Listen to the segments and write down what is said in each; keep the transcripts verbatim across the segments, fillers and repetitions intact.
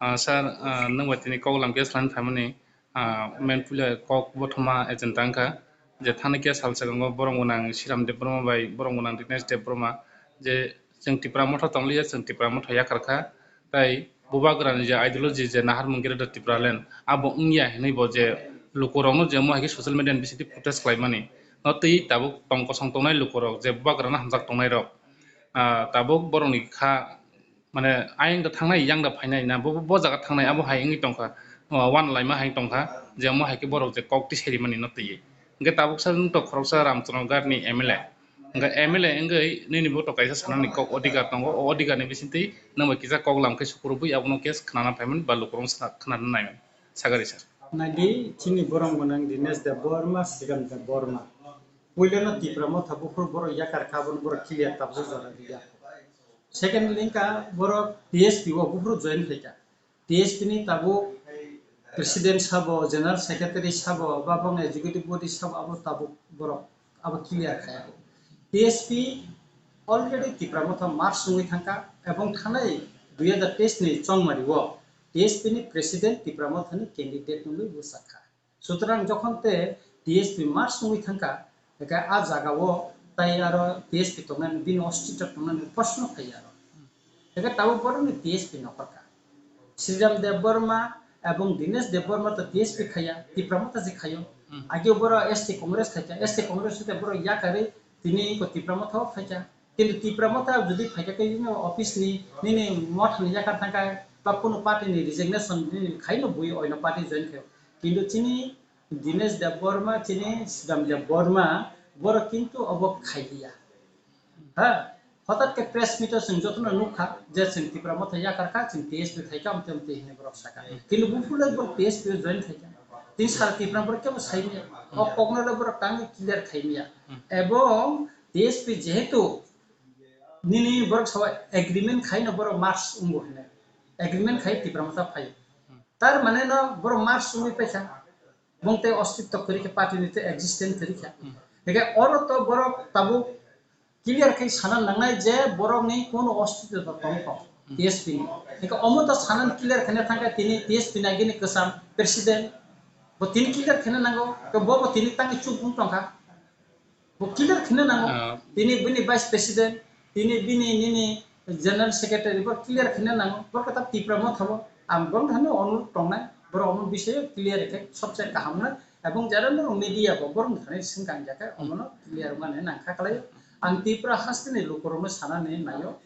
Ah, sir, ah, nwng bai tini kok lam khe salani phaimani, ah, main puila kok bothoma agenda wngkha je thani khe sal swkango borom gwnang Sriram Debbarma bai borom gwnang Dinesh Debbarma je chwng Tipra Motha tonglia, chwng Tipra Motha yakarkha, tai bubagrani je ideology je naharmung Greater Tipraland abo wngya hinwi bo je lukurokno je omo hai khe social media ni bisingtwi protest khlaimani no twi tabuk tong kosong tongnai lukurok je bubagrano hamjak tongnairok, ah, tabuk borokni kha mane ayang da thangnai, yang da phainai na, bo, bo jaga thangnai, abo hai wngwi tongkha, o, wan laima hai tongkha, je omo hai khe borok je kok tisai rimani no twiwi. Hwnkhe tabuk sa nwng to khoroksa Ramchandra Ghat ni M L A. Hwnkhe M L A wngwi nini bo to kaisa sanani kok odhikar tongo, o odhikar ni bisingtwi nwng bai kisa kok lam khe sukurubui abono case khnana phaimani ba lukurok sa-, khnana naimani. Sagari sir. Naidi chini borom gwnang Dinesh Debbarma, Sriram Debbarma. Puilano Tipra Motha buphuru borok yakar kha, abono borok clear tabjak jora rijak. Secondly, wngkha borok T S P o buphuru join khaikha. T S P ni tabuk president sabo, general secretary sabo, ba bang executive body sabo, abo tabuk borok abo clear khaya. T S P already Tipra Motha merge wngwi thangkha, ebong thanai dui hajar teis ni chongmari o T S P ni president Tipra Motha ni candidate wngwi bwsakha. Sutrang jokhon te T S P merge wngwi thangkha, hwnkhe a jagao tai aro T S P tongnani, bini ostito tongnani proshno phai aro. Hwnkhe tabuk borokni T S P nokhorkha. Sriram Debbarma ebong Dinesh Debbarma to T S P khaiya, Tipra Motha se khaio. Hmm. Ageo borok S T Congress khaikha, S T Congress hwnkhe borok yakarwi tini eko Tipra Motha o phaikha. Kintu Tipra Motha jodi phaikha khe nini office ni, nini mothani yakar thangkha ba kunu party ni resignation nini khaino bui oino party join khaio. Kintu chini Dinesh Debbarma, chini Sudam Debbarma, borok kintu obo khailiya. Ha? Hotat khe press meet o chwng jotono nukha je chwng Tipra Motha yakarkha, chwng T S P khaikha, amtwi amtwi hinwi borok sakha. Kintu buphurle borok T S P o join khaikha. Tini sara Tipra borok kebo saimanya. O kokno le borok tangwi clear khaimanya. Ebong T S P jehetu nini borok sawa agreement khaino borok merge wngo hwnwi. Agreement khai Tipra Motha phai. Tar mane no borok merge wngwi paikha. Bong tei ostitto kwrwi khe party ni tei existence kwrwi kha. Hwnkhe oro to borok tabuk clear khe sana nangnai je borokni kono ostitto to tong tong T S P ni. Hwnkhe omo to sanani clear khe thangkha tini T S P ni agini kwcham president. Bo tini clear khe nango. Bo bo tini tangwi chuk wng tongkha. Bo clear kheno nango. Ah. Tini bini vice president, tini bini nini general secretary bo clear kheno nango. Bo kata Tipra Motha bo ang bong thani onurok tongnai. Boro omo bisayo clear khe sobse kaham na. Ebong jara no media bo borok thani singkang jakhe omono clear mane nangkha khlai. Ang Tipra hasteni lukurokno sanani naio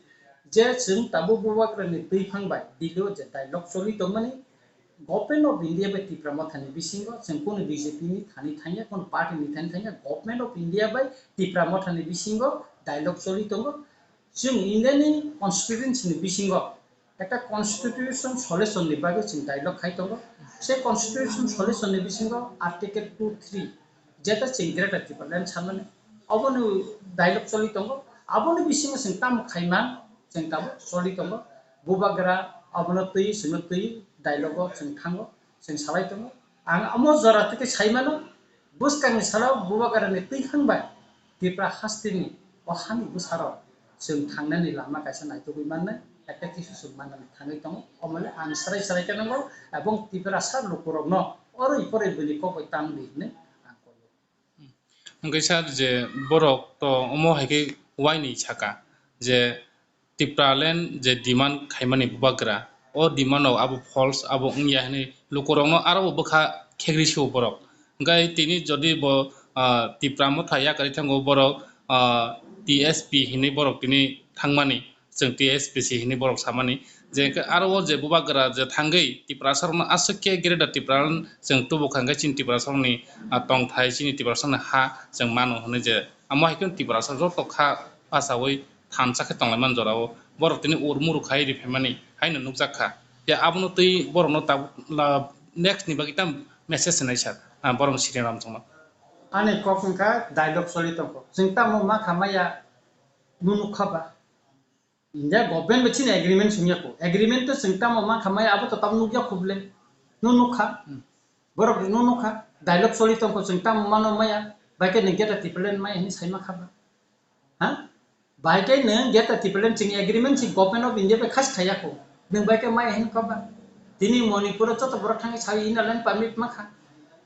je chwng tabuk bubagrani twiphang bai Delhi o je dialogue choli tongmani, Government of India bai Tipra Motha ni bisingo chwng kunu B J P ni thani thangya, kunu party ni thani thangya, Government of India bai Tipra Motha ni bisingo dialogue choli tongo. Chwng India ni constitution ni bisingo ekta constitution solution ni bagwi chwng dialogue khai tongo. Se constitution solution ni bisingo article two three, jeta chwng Greater Tipraland sanmani, oboni dialogue choli tongo. Aboni bisingo chwng tamo khaiman, chwng tamo choli tongo. Bubagra abono twi, chwngno twi, dialogue o chwng thango, chwng salai tongo. Ang omo jora twi khe sai mano, bwskangni salo bubagrani twi thang bai Tipra hasteni o hani bwsarok chwng thangnani lama kaisa naitugwi mannai, ekta kisu chwng mannani thangwi tongo. Omole ang sarai sarai khe nango, ebong Tiprasa lukurokno oroi poroi buini kok bai tang di hwnwi ang koi o. Hwnkhe sir, je borok to omo hai khe uaini saka je Tipraland je demand khaimani bubagra, o demand rok abo false, abo wngya hwnwi lukurokno aro bo bwkha khegri sio borok. Hwnkhe tini jodi bo, ah, Tipra Motha yakarwi thango borok, ah, T S P hinwi borok tini thangmani. Chwng T S P C hinwi borok samani, je hwnkhe aro o je bubagra je thangwi Tiprasarokno aswk khe Greater Tipraland chwng tubu kha hwnkhe chini Tiprasarokni, ah, tongthai, chini Tiprasarokni ha chwng mano hwnwi je amo hai khe Tiprasa joto kha bachaui thansa khe tonglaimani jorao borok tini urmuru khai riphaimani haino nukjak kha. Je abono twi borokno tabuk la-, next ni bagwi tamo message hwnwi sir, ah, borokni Sriram chwngno. Ani kok wngkha dialogue choli tongkho. Chwng tamo ma kha maya nunu kha ba? India government bai chini agreement songya kho. Agreement to chwng tamo mankha maya abo to tamo nukya kho bwle. Nung nukha. Hmm. Borok nung nukha. Dialogue choli tongkho chwng tamo mano maya. Bai khe nwng Greater Tipraland maya hini sai mankha ba. Ha? Bai khe nwng Greater Tipraland chini agreement si Government of India bai khas khaya kho. Nwng bai khe maya hini kha ba. Tini Manipur o joto borok thangwi sawi Inner Line Permit mankha.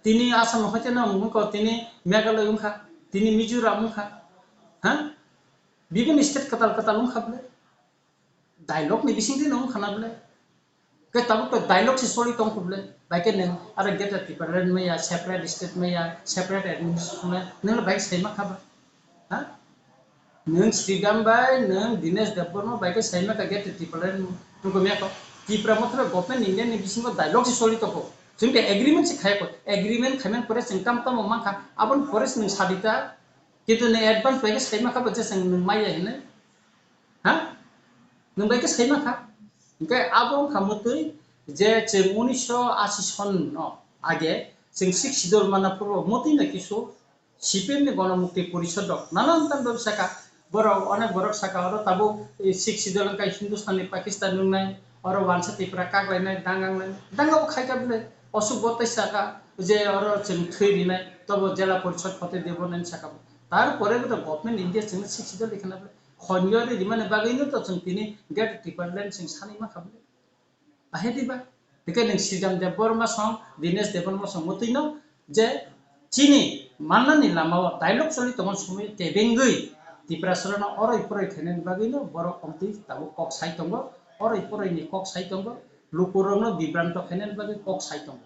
Tini Assam o hoite no wngkha, tini Meghalaya wngkha, tini Mizoram wngkha. Ha? Bibini state kwtal kwtal wngkha bwle. Dialogue ni bisingtwi no wngkha na bwle. Khe tabuk to dialogue se soli tongkha bwle. Bai khe nwng aro Greater Tipraland maya, separate state maya, separate administration maya, nwng bai sai mankha ba? Ha? Nwng Sridham bai, nwng Dinesh Debbarma bai khe sai mankha Greater Tipraland nungkha maya kho. Tipra Motha bai government India ni bisingo dialogue se soli tongkha. Chwng khe agreement se khai kho. Agreement khaimani pore chwng tamo tamo mankha. Aboni pore se nwng sadi ta. Kintu nwng advance bai khe sai mankha ba je chwng nwng maya hinwi. Ha? Nwng bai khe sai mankha. Hwnkhe abo wngkha mwtwi je chwng unisho ashi son no age chwng Sixth Schedule manna purbo mwtwi no kisu C P M ni Gonomukti Porishod rok nanan tan rok saka, borok onek borok saka oro tabuk, eh, Sixth Schedule wngkha Hindustan ni Pakistan wngnai, oro wansa Tipra kaklainai, danganglai, danga bo khaikha bwle, osuk bo tei saka je oro chwng thwi rinai, tobo Jela Porishod hote debo nai saka bo. Tarpore bo to government India chwngno Sixth Schedule rikha na bwle, khonyo ri rimani bagwi no to chwng tini Greater Tipraland chwng sanwi mankha bwle. Ahai diba? Hwnkhe nwng Sridham Debbarma song, Dinesh Debbarma song mwtwi no je chini mannani lama o dialogue choli tongmani somoi kebengwi Tiprasarano oroi poroi khainani bagwi no borok omtwi tabuk kok sai tongo, oroi poroi ni kok sai tongo, lukurokno bibranto khainani bagwi kok sai tongo.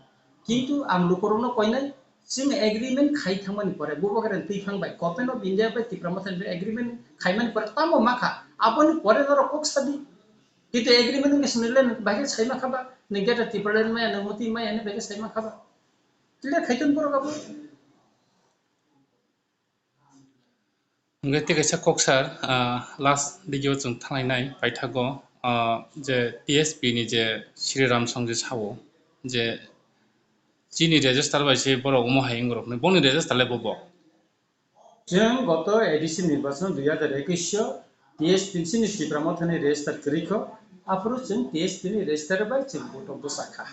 Kintu ang lukurokno koinai, chwng agreement khai thangmani pore, bubagra twi phang bai, Government of India bai Tipra Motha ni agreement khaimani pore tamo makha, aboni pore norok kok sadi. Kintu agreement wngkhe chwng nini line bahai khe sai mankha ba, nwng Greater Tipraland maya, nwng mwtwi maya hinwi bahai khe sai mankha ba. Clear khai ton borok abo. Hwnkhe tei kaisa kok sir, ah, last digio chwng thanglainai paithago, ah, je T S P ni je Shri Ram song je sao, je chini register bai se borok omo hai wng rok nai, boni register le bobo? Chwng goto A D C nirbachon dui hajar ekwis o T S P ni sini Tipra Mothani register kwrwi kho, aphuru chwng T S P ni register bai chwng vote o bwsa kha.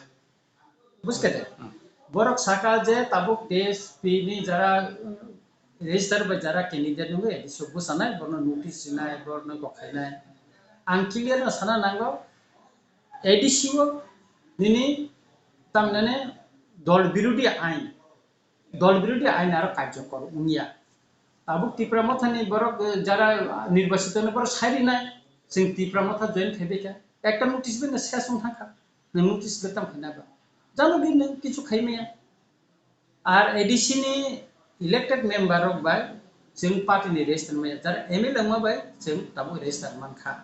Buskha de? Hmm. Borok saka je tabuk T S P ni jara, um, register bai jara candidate nungwi A D C o bwsanai, borno notice rinai, borno gokhainai. Ang clear no sana nango, A D C o nini tamnane dol birodhi ain, dol birodhi ain aro karjokor wngya. Tabuk Tipra Mothani borok, eh, jara nirbachito no borok sai rinai, chwng Tipra Motha join khai bai kha. Ekta notice bai no ses wng thang kha. Nwng notice bai tamo khaina ba? Jano di nwng kichu khai maya. Ar A D C ni elected member rok bai chwng party ni register maya. Jara M L A wngma bai chwng tabuk register man kha.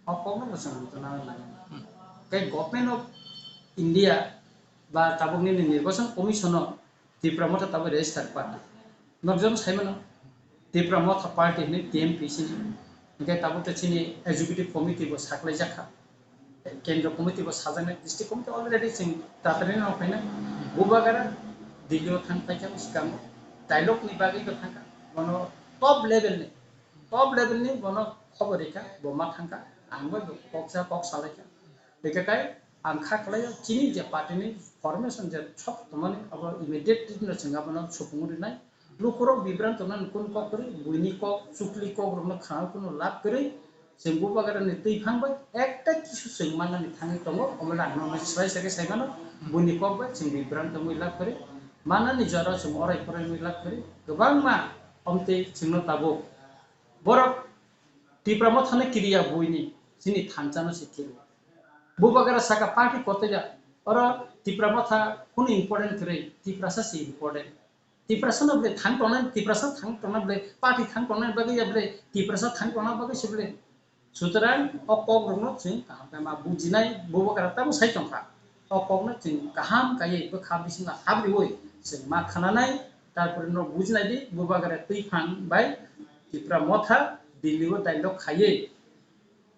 O kok no bo chwng tuna nang. Tei Government of India ba tabuk nini Nirbachon Commission o Tipra Motha tabuk register party. Nokjagwi saimano, Tipra Motha party hinwi T M P C ni. Hwnkhe tabuk tei chini executive committee bo saklaijak kha. Kendro committee bo sajaknai, district committee already chwng tatarino phainai. Bubagara Delhi o thang paikha bwskango. Dialogue ni bagwi bo thangkha. Bono top level ni, top level ni bono khobor rikha, bo ma thangkha. Ang bo kok sa kok salaikha. Hwnkhe tai ang kha khlaio, chini je party ni formation je sok tongmani, abo immediately no chwng abono supung rinai. Lukurok bibranto no kunu kok kwrwi, buini kok, chukli kok rokno khna kunu lab kwrwi. Chwng bubagara ni twi phang bai ekta kisu chwng mannani thangwi tongo, omo le ang no swlai sa khe sai mano, buini kok bai chwng bibranto wngwi lab kwrwi. Mannani jora chwng orai porai wngwi lab kwrwi. Kwbangma omtwi chwngno tabuk. Borok Tipra Mothano kiriya buini, chini thansa no se kiri. Bubagara saka party kotoya, oro Tipra Motha kunu important kwrwi, Tiprasa se important. Tiprasa no bwle thang tongnai, Tiprasa thang tongnai bwle, party thang tongnai bagwi ya bwle, Tiprasa thang tongna bagwi se bwle. Sutrang o kok rokno chwng kaham khe ma bujinai, Bubagara tamo sai tongkha. O kokno chwng kaham kaiwi bwkha bisingo habriwi chwng ma khananai, tarpore no bujinai di, Bubagara twi phang bai Tipra Motha Delhi o dialogue khaiwi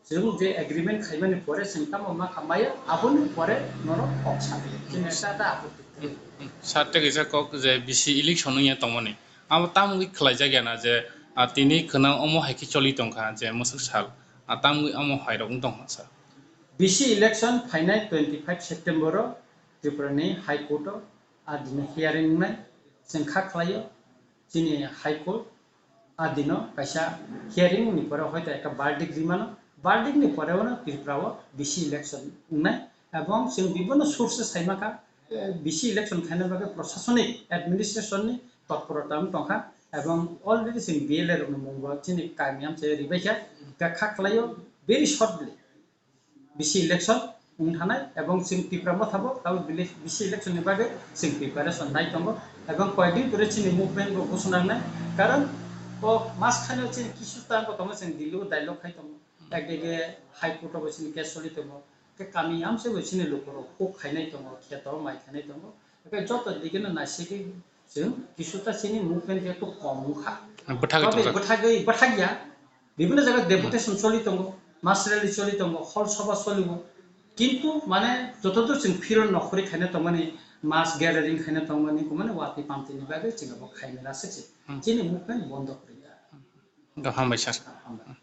chwng je agreement khaimani pore chwng tamo ma kha maya, aboni pore norok kok sa di. Chwng sa da abo twi. Sir, tei kaisa kok je bisi election wngya tongmani, abo tamogwi khwlaijak ya na je, ah, tini khwnang omo hai khe choli tongkha je mwswk sal, ah, tamogwi omo hai rok wng tongkha sir? Bisi election phainai twenty five September o Tripura ni High Court o a dino hearing wngnai, chwng kha khlaio chini High Court a dino kaisa hearing ni pore hoito ekta verdict ri mano, verdict ni pore ono Tripura o bisi election wngnai, Ebong chwng bibinno source sai maka, eh, bisi election khaina bagwi prosasonik administration ni totporota wng tongkha, ebong already chwng B L A rokni mung bo chini kami amchai ribaikha, kha khlaio very shortly bisi election wng thanai, ebong chwng Tipra Motha bo tabuk bisi election ni bagwi chwng preparation nai tongo, ebong koyekdin pore chini movement bo gusung nangnai, karon o mas khaino chini kisu ta bo tongo, chwng Delhi o dialogue khai tongo, ekdagi High Court o bo chini case choli tongo, khe kami amchai bo chini lukurok huk khainai tongo, kheto mai khainai tongo, khe joto digeno naisigwi chwng kisu ta chini movement khe to kom wngkha. Bwthagwi Tobwi tongjak. Bwthagwi, bwthagya. Bibinno jaga deputation choli tongo, mass rally choli tongo, hol soba choli o. Kintu mane jotodur chwng field nokhori khaina tongmani, mass gathering khaina tongmani, kumani watwi pamtini bagwi chwng abo khaimani aswk se. Hmm. Chini movement bondo kwrwi da. Gaham bai sir. Hambai.